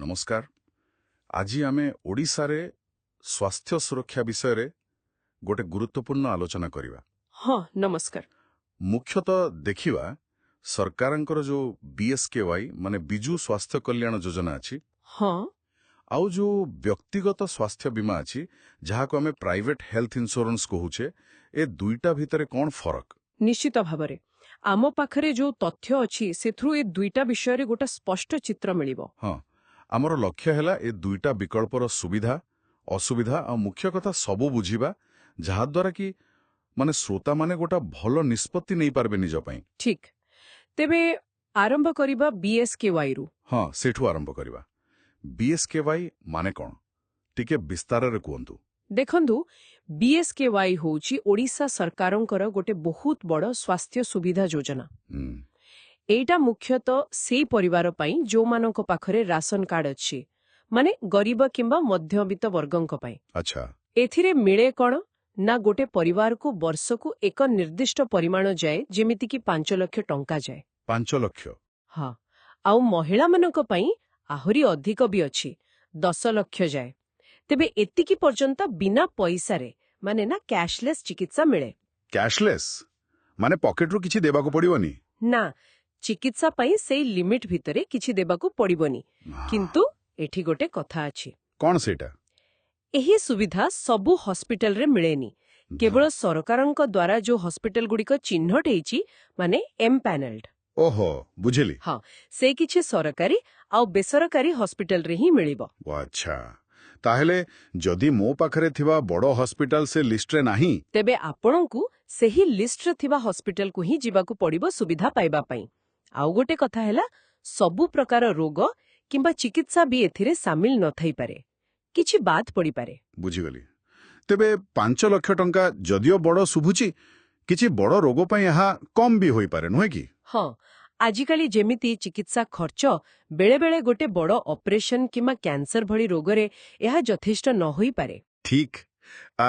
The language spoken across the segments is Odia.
ନମସ୍କାର। ଆଜି ଆମେ ଓଡ଼ିଶାରେ ସ୍ୱାସ୍ଥ୍ୟ ସୁରକ୍ଷା ବିଷୟରେ ଗୋଟେ ଗୁରୁତ୍ୱପୂର୍ଣ୍ଣ ଆଲୋଚନା କରିବା। ହଁ, ନମସ୍କାର। ମୁଖ୍ୟତଃ ଦେଖିବା ସରକାରଙ୍କର ଯୋଉ ବିଏସ୍କେୱାଇ, ମାନେ ବିଜୁ ସ୍ୱାସ୍ଥ୍ୟ କଲ୍ୟାଣ ଯୋଜନା ଅଛି, ଆଉ ଯୋଉ ବ୍ୟକ୍ତିଗତ ସ୍ୱାସ୍ଥ୍ୟ ବୀମା ଅଛି, ଯାହାକୁ ଆମେ ପ୍ରାଇଭେଟ ହେଲ୍ଥ ଇନ୍ସୁରାନ୍ସ କହୁଛେ, ଏ ଦୁଇଟା ଭିତରେ କଣ ଫରକ? ନିଶ୍ଚିତ ଭାବରେ ଆମ ପାଖରେ ଯୋଉ ତଥ୍ୟ ଅଛି, ସେଥିରୁ ଏ ଦୁଇଟା ବିଷୟରେ ଗୋଟେ ସ୍ପଷ୍ଟ ଚିତ୍ର ମିଳିବ। ହଁ, ଆମର ଲକ୍ଷ୍ୟ ହେଲା ଏ ଦୁଇଟା ବିକଳ୍ପର ସୁବିଧା, ଅସୁବିଧା ଆଉ ମୁଖ୍ୟ କଥା ସବୁ ବୁଝିବା, ଯାହାଦ୍ୱାରା କି ମାନେ ଶ୍ରୋତାମାନେ ଗୋଟେ ଭଲ ନିଷ୍ପତ୍ତି ନେଇପାରିବେ ନିଜ ପାଇଁ। ଠିକ୍। ତେବେ ଆରମ୍ଭ କରିବା ବିଏସ୍କେୱାଇ ରୁ। ହଁ, ସେଠୁ ଆରମ୍ଭ କରିବା। ବିଏସ୍କେୱାଇ ମାନେ କଣ, ଟିକେ ବିସ୍ତାରରେ କୁହନ୍ତୁ। ଦେଖନ୍ତୁ, ବିଏସ୍କେୱାଇ ହେଉଛି ଓଡ଼ିଶା ସରକାରଙ୍କର ଗୋଟେ ବହୁତ ବଡ଼ ସ୍ୱାସ୍ଥ୍ୟ ସୁବିଧା ଯୋଜନା। ଏଇଟା ମୁଖ୍ୟତଃ ସେଇ ପରିବାର ପାଇଁ ଯୋଉମାନଙ୍କ ପାଖରେ ରାସନ କାର୍ଡ ଅଛି, ମାନେ ଗରିବ କିମ୍ବା ମଧ୍ୟବିତ୍ତ ବର୍ଗଙ୍କ ପାଇଁ। ଏଥିରେ ମିଳେ କଣ ନା ଗୋଟେ ପରିବାରକୁ ବର୍ଷକୁ ଏକ ନିର୍ଦ୍ଦିଷ୍ଟ ପରିମାଣ ଯାଏ, ଯେମିତିକି 5 ଲକ୍ଷ ଟଙ୍କା ଯାଏ। 5 ଲକ୍ଷ? ହଁ, ଆଉ ମହିଳାମାନଙ୍କ ପାଇଁ ଆହୁରି ଅଧିକ ବି ଅଛି, 10 ଲକ୍ଷ ଯାଏ। ତେବେ ଏତିକି ପର୍ଯ୍ୟନ୍ତ ବିନା ପଇସାରେ, ମାନେ ନା କ୍ୟାଶଲେସ୍ ଚିକିତ୍ସା ମିଳେ। କ୍ୟାଶଲେସ୍ ମାନେ ପକେଟରୁ କିଛି ଦେବାକୁ ପଡିବନି? ନା, ଚିକିତ୍ସା ପାଇଁ ସେଇ ଲିମିଟ ଭିତରେ କିଛି ଦେବାକୁ ପଡିବନି। କିନ୍ତୁ ଏଠି ଗୋଟେ କଥା ଅଛି। କଣ ସେଇଟା? ଏହି ସୁବିଧା ସବୁ ହସ୍ପିଟାଲରେ ମିଳେନି। କେବଳ ସରକାରଙ୍କ ଦ୍ୱାରା ଯୋଉ ହସ୍ପିଟାଲ ଗୁଡ଼ିକ ଚିହ୍ନଟ ହେଇଛି, ମାନେ ଏମ୍ ପ୍ୟାନେଲ୍ଡ। ଓହୋ, ବୁଝିଲି। ହଁ, ସେ କିଛି ସରକାରୀ ଆଉ ବେସରକାରୀ ହସ୍ପିଟାଲରେ ହିଁ ମିଳିବ। ଓ ଆଚ୍ଛା, ତାହେଲେ ଯଦି ମୋ ପାଖରେ ଥିବା ବଡ଼ ହସ୍ପିଟାଲ ସେ ଲିଷ୍ଟରେ ନାହିଁ? ତେବେ ଆପଣଙ୍କୁ ସେହି ଲିଷ୍ଟରେ ଥିବା ହସ୍ପିଟାଲକୁ ହିଁ ଯିବାକୁ ପଡ଼ିବ ସୁବିଧା ପାଇବା ପାଇଁ। ଆଉ ଗୋଟେ କଥା ହେଲା, ସବୁ ପ୍ରକାର ରୋଗ କିମ୍ବା ଚିକିତ୍ସା ବି ଏଥିରେ ସାମିଲ ନଥାଇପାରେ, କିଛି ବାଦ ପଡ଼ିପାରେ। ବୁଝିଗଲି। ତେବେ 5 ଲକ୍ଷ ଟଙ୍କା ଯଦିଓ ବଡ଼ ଶୁଭୁଛି, କିଛି ବଡ଼ ରୋଗ ପାଇଁ ଏହା କମ୍ ବି ହୋଇପାରେ, ନୁହେଁ କି? ହଁ, ଆଜିକାଲି ଯେମିତି ଚିକିତ୍ସା ଖର୍ଚ୍ଚ, ବେଳେବେଳେ ଗୋଟେ ବଡ଼ ଅପରେସନ କିମ୍ବା କ୍ୟାନ୍ସର ଭଳି ରୋଗରେ ଏହା ଯଥେଷ୍ଟ ନ ହୋଇପାରେ। ଠିକ୍।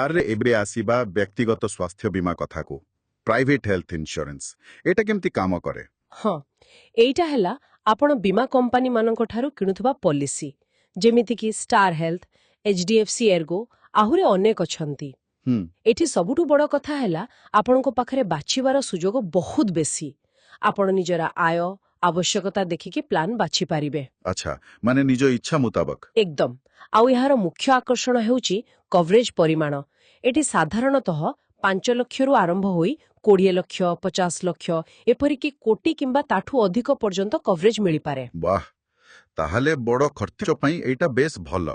ଆରେ, ଏବେ ଆସିବା ବ୍ୟକ୍ତିଗତ ସ୍ୱାସ୍ଥ୍ୟ ବୀମା କଥାକୁ, ପ୍ରାଇଭେଟ ହେଲ୍ଥ ଇନ୍ସୁରାନ୍ସ। ଏଇଟା କେମିତି କାମ କରେ? ହଁ, ଏଇଟା ହେଲା ଆପଣ ବୀମା କମ୍ପାନୀମାନଙ୍କ ଠାରୁ କିଣୁଥିବା ପଲିସି, ଯେମିତିକି ଷ୍ଟାର ହେଲ୍ଥ, ଏଚଡିଏଫସି ଏର୍ଗୋ, ଆହୁରି ଅନେକ ଅଛନ୍ତି। ଏଠି ସବୁଠୁ ବଡ଼ କଥା ହେଲା, ଆପଣଙ୍କ ପାଖରେ ବାଛିବାର ସୁଯୋଗ ବହୁତ ବେଶୀ। ଆପଣ ନିଜର ଆୟ, ଆବଶ୍ୟକତା ଦେଖିକି ପ୍ଲାନ୍ ବାଛିପାରିବେ। ଆଚ୍ଛା, ମାନେ ନିଜ ଇଚ୍ଛା ମୁତାବକ। ଏକଦମ। ଆଉ ଏହାର ମୁଖ୍ୟ ଆକର୍ଷଣ ହେଉଛି କଭରେଜ ପରିମାଣ। ଏଠି ସାଧାରଣତଃ 5 ଲକ୍ଷରୁ ଆରମ୍ଭ ହୋଇ 20 ଲକ୍ଷ, 50 ଲକ୍ଷ, ଏପରିକି କୋଟି କିମ୍ବା ତାଠୁ ଅଧିକ ପର୍ଯ୍ୟନ୍ତ କଭରେଜ ମିଳିପାରେ। ବାহ, ତାହେଲେ ବଡ଼ ଖର୍ଚ୍ଚ ପାଇଁ ଏଇଟା ବେଶ ଭଲ।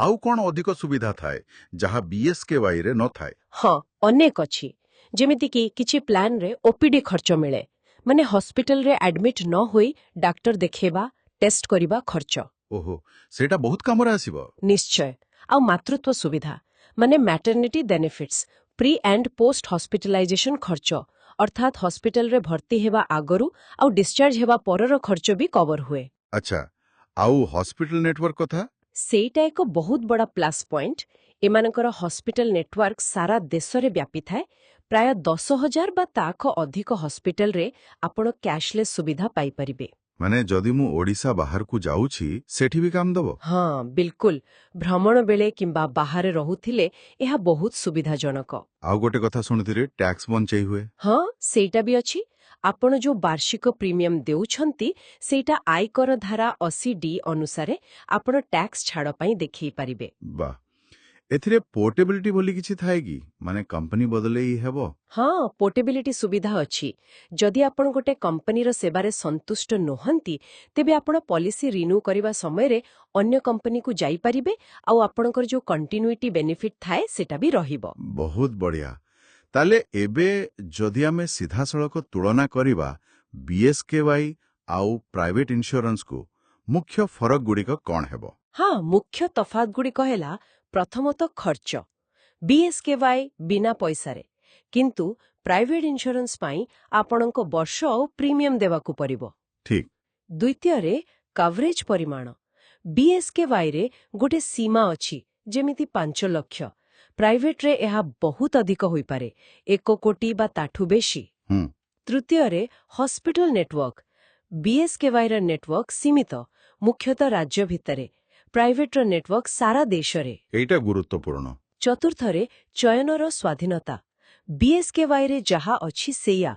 ଆଉ କଣ ଅଧିକ ସୁବିଧା ଥାଏ, ଯାହା ବିଏସ୍କେୱାଇ ରେ ନଥାଏ? ହଁ, ଅନେକ ଅଛି। ଯେମିତିକି କିଛି ପ୍ଲାନ୍ରେ ଓପିଡି ଖର୍ଚ୍ଚ ମିଳେ, ମାନେ ହସ୍ପିଟାଲରେ ଆଡମିଟ୍ ନ ହୋଇ ଡାକ୍ତର ଦେଖେଇବା, ଟେଷ୍ଟ କରିବା ଖର୍ଚ୍ଚ। ଓହୋ, ସେଇଟା ବହୁତ କାମରେ ଆସିବ। ନିଶ୍ଚୟ। ଆଉ ମାତୃତ୍ୱ ସୁବିଧା, ମାନେ maternity benefits, pre and post hospitalization ଖର୍ଚ୍ଚ, ଅର୍ଥାତ୍ ହସ୍ପିଟାଲରେ ଭର୍ତ୍ତି ହେବା ଆଗରୁ ଆଉ ଡିସଚାର୍ଜ ହେବା ପରର ଖର୍ଚ୍ଚ ବି କଭର ହୁଏ। ଆଚ୍ଛା, ଆଉ ହସ୍ପିଟାଲ ନେଟୱାର୍କ କଥା? ସେଇଟା ଏକ ବହୁତ ବଡ଼ ପ୍ଲସ୍ ପଏଣ୍ଟ। ଏମାନଙ୍କର ହସ୍ପିଟାଲ ନେଟୱାର୍କ ସାରା ଦେଶରେ ବ୍ୟାପିଥାଏ। ପ୍ରାୟ 10,000 ବା ତାଠୁ ଅଧିକ ହସ୍ପିଟାଲରେ ଆପଣ କ୍ୟାଶଲେସ୍ ସୁବିଧା ପାଇପାରିବେ। ମାନେ ଯଦି ମୁଁ ଓଡ଼ିଶା ବାହାରକୁ ଯାଉଛି, ସେଠି ବି କାମ ଦବ? ହଁ, ବିଲକୁଲ। ଭ୍ରମଣ ବେଳେ କିମ୍ବା ବାହାରେ ରହୁଥିଲେ ଏହା ବହୁତ ସୁବିଧାଜନକ। ଆଉ ଗୋଟେ କଥା ଶୁଣିଥିଲି, ଟ୍ୟାକ୍ସ ବଞ୍ଚେଇ ହୁଏ। ହଁ, ସେଇଟା ବି ଅଛି। ଆପଣ ଯୋଉ ବାର୍ଷିକ ପ୍ରିମିୟମ ଦେଉଛନ୍ତି, ସେଇଟା ଆୟକର ଧାରା 80ଡି ଅନୁସାରେ ଆପଣ ଟ୍ୟାକ୍ସ ଛାଡ଼ ପାଇଁ ଦେଖେଇ ପାରିବେ। ବାহ। ଏଥିରେ ପୋର୍ଟେବିଲିଟି ବୋଲି କିଛି ଥାଏ କି? ମାନେ କମ୍ପାନୀ ବଦଳେଇ ହେବ? ହଁ, ପୋର୍ଟେବିଲିଟି ସୁବିଧା ଅଛି। ଯଦି ଆପଣ ଗୋଟେ କମ୍ପାନୀର ସେବାରେ ସନ୍ତୁଷ୍ଟ ନୁହନ୍ତି, ତେବେ ଆପଣ ପଲିସି ରିନ୍ୟୁ କରିବା ସମୟରେ ଅନ୍ୟ କମ୍ପାନୀକୁ ଯାଇପାରିବେ ଆଉ ଆପଣଙ୍କର ଯୋଉ କଣ୍ଟିନ୍ୟୁଇଟି ବେନିଫିଟ୍ ଥାଏ, ସେଟା ବି ରହିବ। ବହୁତ ବଢିଆ। ତାହେଲେ ଏବେ ଯଦି ଆମେ ସିଧାସଳଖ ତୁଳନା କରିବା ବିଏସ୍କେୱାଇ ଆଉ ପ୍ରାଇଭେଟ ଇନ୍ସୁରାନ୍ସକୁ, ମୁଖ୍ୟ ଫରକ ଗୁଡ଼ିକ କଣ ହେବ? ହଁ, ମୁଖ୍ୟ ତଫାତଗୁଡ଼ିକ ହେଲା, ପ୍ରଥମତଃ ଖର୍ଚ୍ଚ। ବିଏସ୍କେୱାଇ ବିନା ପଇସାରେ, କିନ୍ତୁ ପ୍ରାଇଭେଟ ଇନ୍ସୁରାନ୍ସ ପାଇଁ ଆପଣଙ୍କ ବର୍ଷ ଆଉ ପ୍ରିମିୟମ ଦେବାକୁ ପଡ଼ିବ। ଦ୍ୱିତୀୟରେ କଭରେଜ ପରିମାଣ। ବିଏସ୍କେୱାଇରେ ଗୋଟେ ସୀମା ଅଛି, ଯେମିତି 5 ଲକ୍ଷ। ପ୍ରାଇଭେଟରେ ଏହା ବହୁତ ଅଧିକ ହୋଇପାରେ, 1 କୋଟି ବା ତାଠୁ ବେଶୀ। ତୃତୀୟରେ ହସ୍ପିଟାଲ ନେଟୱାର୍କ। ବିଏସ୍କେୱାଇର ନେଟୱାର୍କ ସୀମିତ, ମୁଖ୍ୟତଃ ରାଜ୍ୟ ଭିତରେ। ପ୍ରାଇଭେଟର ନେଟୱାର୍କ ସାରା ଦେଶରେ। ଏଇଟା ଗୁରୁତ୍ୱପୂର୍ଣ୍ଣ। ଚତୁର୍ଥରେ, ଚୟନର ସ୍ୱାଧୀନତା। ବିଏସ୍କେୱାଇରେ ଯାହା ଅଛି ସେଇଆ।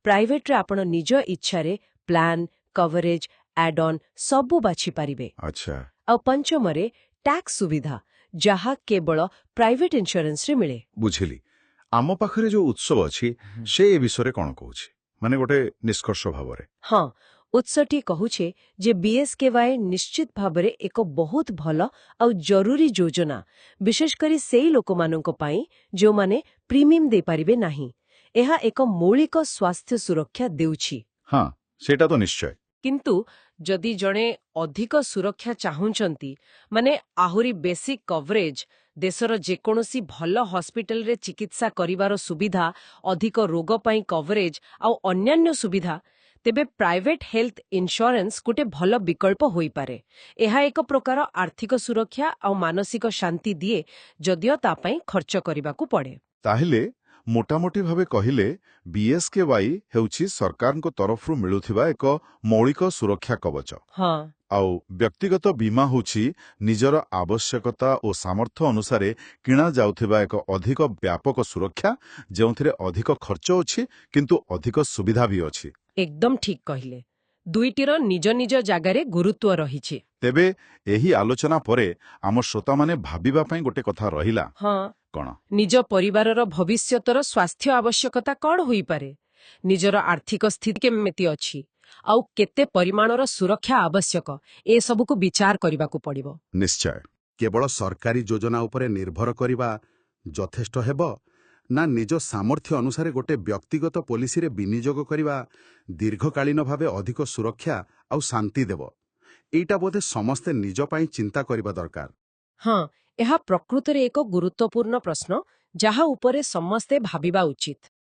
ପ୍ରାଇଭେଟରେ ଆପଣ ନିଜ ଇଚ୍ଛାରେ ପ୍ଲାନ୍, କଭରେଜ, ଆଡ୍-ଅନ୍ ସବୁ ବାଛିପାରିବେ। ଆଉ ପଞ୍ଚମରେ, ଟ୍ୟାକ୍ସ ସୁବିଧା, ଯାହା କେବଳ ପ୍ରାଇଭେଟ ଇନ୍ସ୍ୟୁରାନ୍ସରେ ମିଳେ। ବୁଝିଲି। ଆମ ପାଖରେ ଯୋଉ ଉତ୍ସ ଅଛି, ସେ ଏ ବିଷୟରେ କ'ଣ କହୁଛି, ମାନେ ଗୋଟେ ନିଷ୍କର୍ଷ ଭାବରେ? ହଁ, ଉତ୍ସଟି କହୁଛି ଯେ ବିଏସ୍କେୱାଇ ନିଶ୍ଚିତ ଭାବରେ ଏକ ବହୁତ ଭଲ ଆଉ ଜରୁରୀ ଯୋଜନା, ବିଶେଷ କରି ସେଇ ଲୋକମାନଙ୍କ ପାଇଁ ଯେଉଁମାନେ ପ୍ରିମିୟମ ଦେଇପାରିବେ ନାହିଁ। ଏହା ଏକ ମୌଳିକ ସ୍ୱାସ୍ଥ୍ୟ ସୁରକ୍ଷା ଦେଉଛି। ହଁ, ସେଇଟା ତ ନିଶ୍ଚୟ। କିନ୍ତୁ ଯଦି ଜଣେ ଅଧିକ ସୁରକ୍ଷା ଚାହୁଁଛନ୍ତି, ମାନେ ଆହୁରି ବେଶୀ କଭରେଜ, ଦେଶର ଯେକୌଣସି ଭଲ ହସ୍ପିଟାଲରେ ଚିକିତ୍ସା କରିବାର ସୁବିଧା, ଅଧିକ ରୋଗ ପାଇଁ କଭରେଜ ଆଉ ଅନ୍ୟାନ୍ୟ ସୁବିଧା, ତେବେ ପ୍ରାଇଭେଟ ହେଲ୍ଥ ଇନ୍ସ୍ୟୁରାନ୍ସ ଗୋଟେ ଭଲ ବିକଳ୍ପ ହୋଇପାରେ। ଏହା ଏକ ପ୍ରକାର ଆର୍ଥିକ ସୁରକ୍ଷା ଆଉ ମାନସିକ ଶାନ୍ତି ଦିଏ, ଯଦିଓ ତା ପାଇଁ ଖର୍ଚ୍ଚ କରିବାକୁ ପଡ଼େ। ତାହେଲେ ମୋଟାମୋଟି ଭାବେ କହିଲେ, ବିଏସ୍କେୱାଇ ହେଉଛି ସରକାରଙ୍କ ତରଫରୁ ମିଳୁଥିବା ଏକ ମୌଳିକ ସୁରକ୍ଷା କବଚ। ଆଉ ବ୍ୟକ୍ତିଗତ ବୀମା ହେଉଛି ନିଜର ଆବଶ୍ୟକତା ଓ ସାମର୍ଥ୍ୟ ଅନୁସାରେ କିଣା ଯାଉଥିବା ଏକ ଅଧିକ ବ୍ୟାପକ ସୁରକ୍ଷା, ଯେଉଁଥିରେ ଅଧିକ ଖର୍ଚ୍ଚ ଅଛି କିନ୍ତୁ ଅଧିକ ସୁବିଧା ବି ଅଛି। ଏକଦମ ଠିକ୍ କହିଲେ। ଦୁଇଟିର ନିଜ ନିଜ ଜାଗାରେ ଗୁରୁତ୍ୱ ରହିଛି। ତେବେ ଏହି ଆଲୋଚନା ପରେ ଆମ ଶ୍ରୋତାମାନେ ଭାବିବା ପାଇଁ ଗୋଟେ କଥା ରହିଲା। କ'ଣ? ନିଜ ପରିବାରର ଭବିଷ୍ୟତର ସ୍ୱାସ୍ଥ୍ୟ ଆବଶ୍ୟକତା କ'ଣ ହୋଇପାରେ, ନିଜର ଆର୍ଥିକ ସ୍ଥିତି କେମିତି ଅଛି ଆଉ କେତେ ପରିମାଣର ସୁରକ୍ଷା ଆବଶ୍ୟକ, ଏସବୁକୁ ବିଚାର କରିବାକୁ ପଡ଼ିବ। ନିଶ୍ଚୟ। କେବଳ ସରକାରୀ ଯୋଜନା ଉପରେ ନିର୍ଭର କରିବା ଯଥେଷ୍ଟ ହେବ ନା ନିଜ ସାମର୍ଥ୍ୟ ଅନୁସାରେ ଗୋଟେ ବ୍ୟକ୍ତିଗତ ପଲିସିରେ ବିନିଯୋଗ କରିବା ଦୀର୍ଘକାଳୀନ ଭାବେ ଅଧିକ ସୁରକ୍ଷା ଆଉ ଶାନ୍ତି ଦେବ, ଏଇଟା ବୋଧେ ସମସ୍ତେ ନିଜ ପାଇଁ ଚିନ୍ତା କରିବା ଦରକାର। ହଁ, ଏହା ପ୍ରକୃତରେ ଏକ ଗୁରୁତ୍ୱପୂର୍ଣ୍ଣ ପ୍ରଶ୍ନ, ଯାହା ଉପରେ ସମସ୍ତେ ଭାବିବା ଉଚିତ।